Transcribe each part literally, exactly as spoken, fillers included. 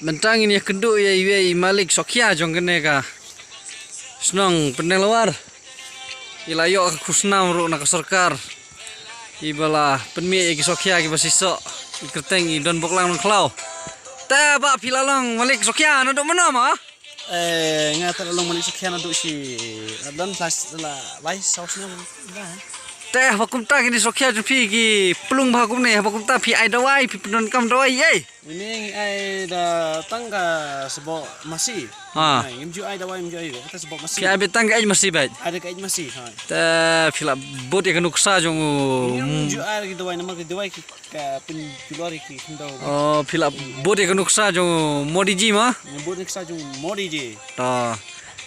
Mynta ngin ïakynduh ïa iwei i malik sohkhia jong kane ka shnong Pyndenglawar. I la ïoh ka khusnam ruh na ka sorkar iba la pynmih ïa ki sohkhia kiba shisha. I kyrteng i Donbok Langdonkhlaw. Te bah phi la long malik sohkhia naduh mynno ma? Eh, nga te la long malik sohkhia naduh shi adon plus la lai saw snem. Te haba kumta kine sohkhia jong phi ki plung bha kumne, haba kumta phi ai dawai, phi pyndonkam dawai ei? Ini ngi ai da tang ka sboh masi. Ha. Ai, ngim ju ai dawai, ngim ju ai, kata sboh masi. Phi ai beit tang ka eit masi beit? Ai da ka eit masi, ha. Te phi la bud ïa ka nuksa jong u. Ngim ju ai ki dawai, namar ki dawai ki ka pynjulor ïa ki khyndew. Oh, phi la bud ïa ka nuksa jong u Modi ji ma? Ngim bud nuksa jong u Modi ji. To.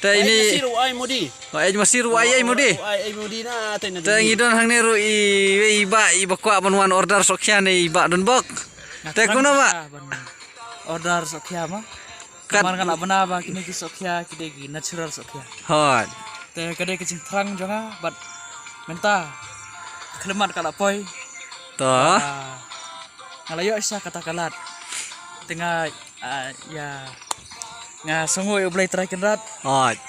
Te ini. Ai masi ruh ai Modi. Oh, eit masi ruh ai, ai Modi. Oh, ai, ai Modi na, te na. Te ngi don hangne ruh i, i bah, i bah kwah ban wan order sohkhia ne i bah Donbok. Te kumno bah? Order sohkhia ma? Kat- Namar nga la bana ba kine ki sohkhia ki dei ki natural sohkhia. Hooid. Te ka dei ka jingthrang jong nga bad mynta ka khyllipmat ka la poi. To. Ah, nga la ïoh shisha kata ka lad. Te nga, ah, ïa, nga sngew ïa U Blei Trai Kynrad. Hooid.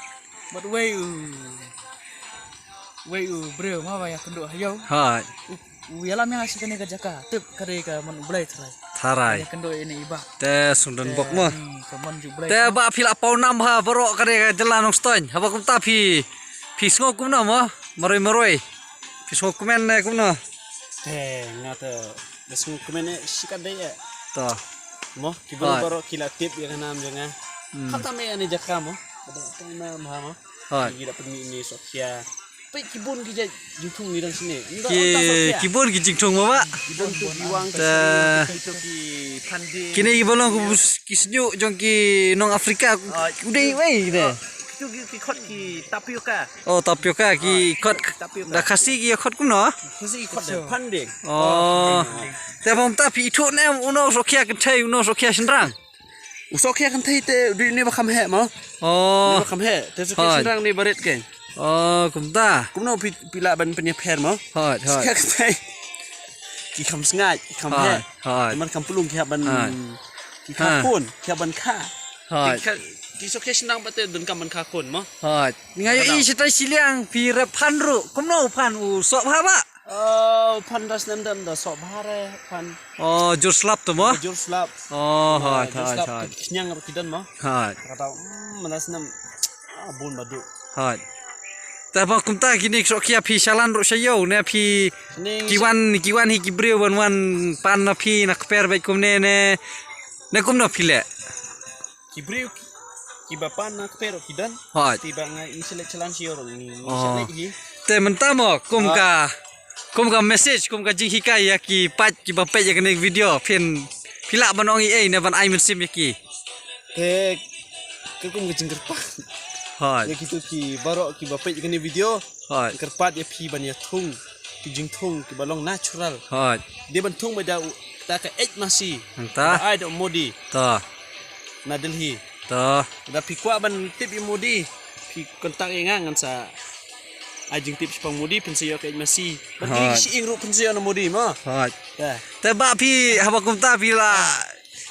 Bad wei u, wei u briew ma ba ïakynduh ha ïew. Hooid. U, u ïalam ïa nga sha kane ka jaka. Tip ka dei ka mon U Blei Trai. Trai. Ïakynduh ïa ine i bah. Te sngewdon bok mo. Hmm, ka mon U Blei. Te bah phi la paw nam ha baroh ka dei ka jylla Nongstoiñ. Haba kumta phi, phi sngew kumno mo? Marwei marwei. Phi sngew kmen ne kumno? Te nga te da sngew kmen eh shi katdei eh. To. Mo, ki briew baroh ki la tip ïa ka nam jong nga. Hmm. Khamtam eh ïa ine i jaka mo. Ba da paw nam ha mo. Hooid. Ki la pynmih ine i sohkhia. Peit ki bun ki jait jingthung ngi dang shane. Ki, ki bun ki jingthung mo bah. Ki bun tu ki wang ka sri, ki tu ki phan ding. Kine ki ba long ki shñiuh jong ki nong Afrika. Hooid. U dei wei kine. Ki tu ki, ki khot ki tapioca. Oh, tapioca ki khot. Tapioca. Da Khasi ki khot kumno? Khasi ki khot da phan ding. Oh. Te bym ta phi ithuh ne em uno u sohkhia kynthei uno u sohkhia shynrang. U sohkhia kynthei te u dei une ba kham heh mo. Oh. Une ba kham heh. Te sohkhia shynrang une ba rit kein. Oh, kumta. Kumno phi, phi lah ban pynïapher mo? Hooid, hooid. Sohkhia kynthei ki kham sngaid, ki kham heh. Hooid. Namar kham plung ki hap ban, ki kha khun, ki hap ban kha. Hooid. Ki kha, ki sohkhia shynrang pat te donkam ban kha khun mo. Hooid. Nga ïohi shatai shiliang phi rep phan ruh. Kumno phan u soh bha bah? Oh, phan da snem dam da soh bha re phan. Oh, jur slap tu mo? Jur slap. Oh, hooid, hooid, hooid. Khñiang ruh ki don mo. Hooid. Kata, mm, da snem, ah, bun ba duh. Hooid. Te ba kumta kine ki sohkhia phi shalan ruh sha ïew ne phi ki wan, ki wan hi ki briew ban wan pan na phi na kper beit kumne ne. Ne kumno phi leh? Ki briew ki, kiba pan na kper ruh ki don. Hooid. Te ba nga ngi shu leit shalan sha ïew ruh ngi, ngi shu leit hi. Te mynta mo kum ka, kum ka message, kum ka jinghikai ïa ki paid kiba peit ïa kane ka video phin, phi lah ban ong ei ei ne ban ai mynsiem ïa ki. Te ka kum ka jingkyrpad. Hooid. Ïa kito ki baroh kiba peit ïa kane video. Hooid. Kyrpad ïa phi ban ïa thung ki jingthung kiba long natural. Hooid. Dei ban thung ba da u, da ka eit masi. Nangta. Ba ai da u Modi. Ta. Na Delhi. Ta. Da phi kwah ban tip ïa u Modi. Phi kontak ïa nga ngan sa ai jingtip shaphang u Modi phin sa ïoh ka eit masi. Ba ki shi ing ruh phin sa ïoh na u Modi mo. Hooid. Te ba phi haba kumta phi la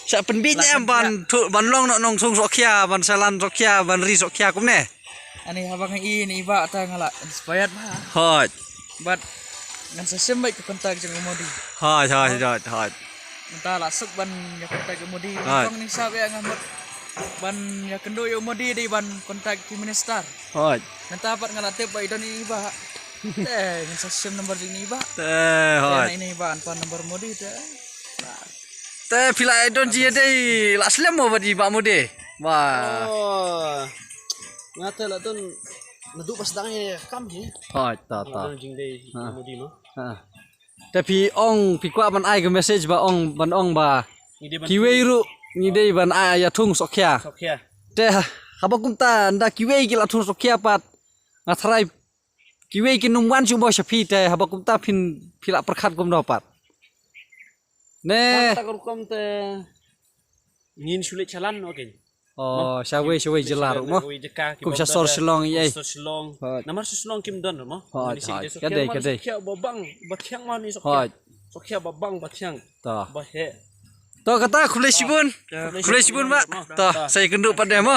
shah pynbit ne em ban thu, ban long noh nongthung sohkhia, ban shalan sohkhia, ban ri sohkhia kumne. Ani haba nga i ni i bah ta nga la inspired bha. Hooid. Bad ngan sa shim beit ka kontak jong u Modi. Hooid, hooid, hooid, hooid. Mynta la suk ban ïa kontak u Modi. Hooid. Kong ning sap ïa nga mut ban ïa kynduh ïa u Modi dei ban kontak ki minister. Hooid. Mynta pat nga la tip ba i don i bah. Eh, ngan sa shim number jong i bah. Eh, hooid. Te na i bah an pan number Modi te. Te phi la don ji dei la slem mo bad i bah Modi. Wah. Oh. Nga te la don naduh ba sdang hi kam hi. Hooid, ta, ta. Don jingdei Modi mo. Ha. Te phi ong, phi kwah ban ai ka message ba ong, ban ong ba kiwei ruh ngi dei ban ai ïa thung sohkhia. Sohkhia. Te haba kumta nda kiwei ki la thung sohkhia pat nga tharai kiwei kin ym wan shuh mo sha phi te haba kumta phin, phi la pyrkhat kumno pat. Ne. Tang ta ka rukom te ngin shu leit shalan, okay. Oh, shawei, shawei jylla ruh mo. Kum sha sor Shillong ei. Sor Shillong. Namar sor Shillong kim don ruh mo. Hooid, hooid. Ka dei, ka dei. Sohkhia ba bang ba thiang mo ni sohkhia. Hooid. Sohkhia ba bang ba thiang. Ta. Ba heh. To kata khublei shibun. Khublei shibun ba. To sa ïakynduh pat de mo.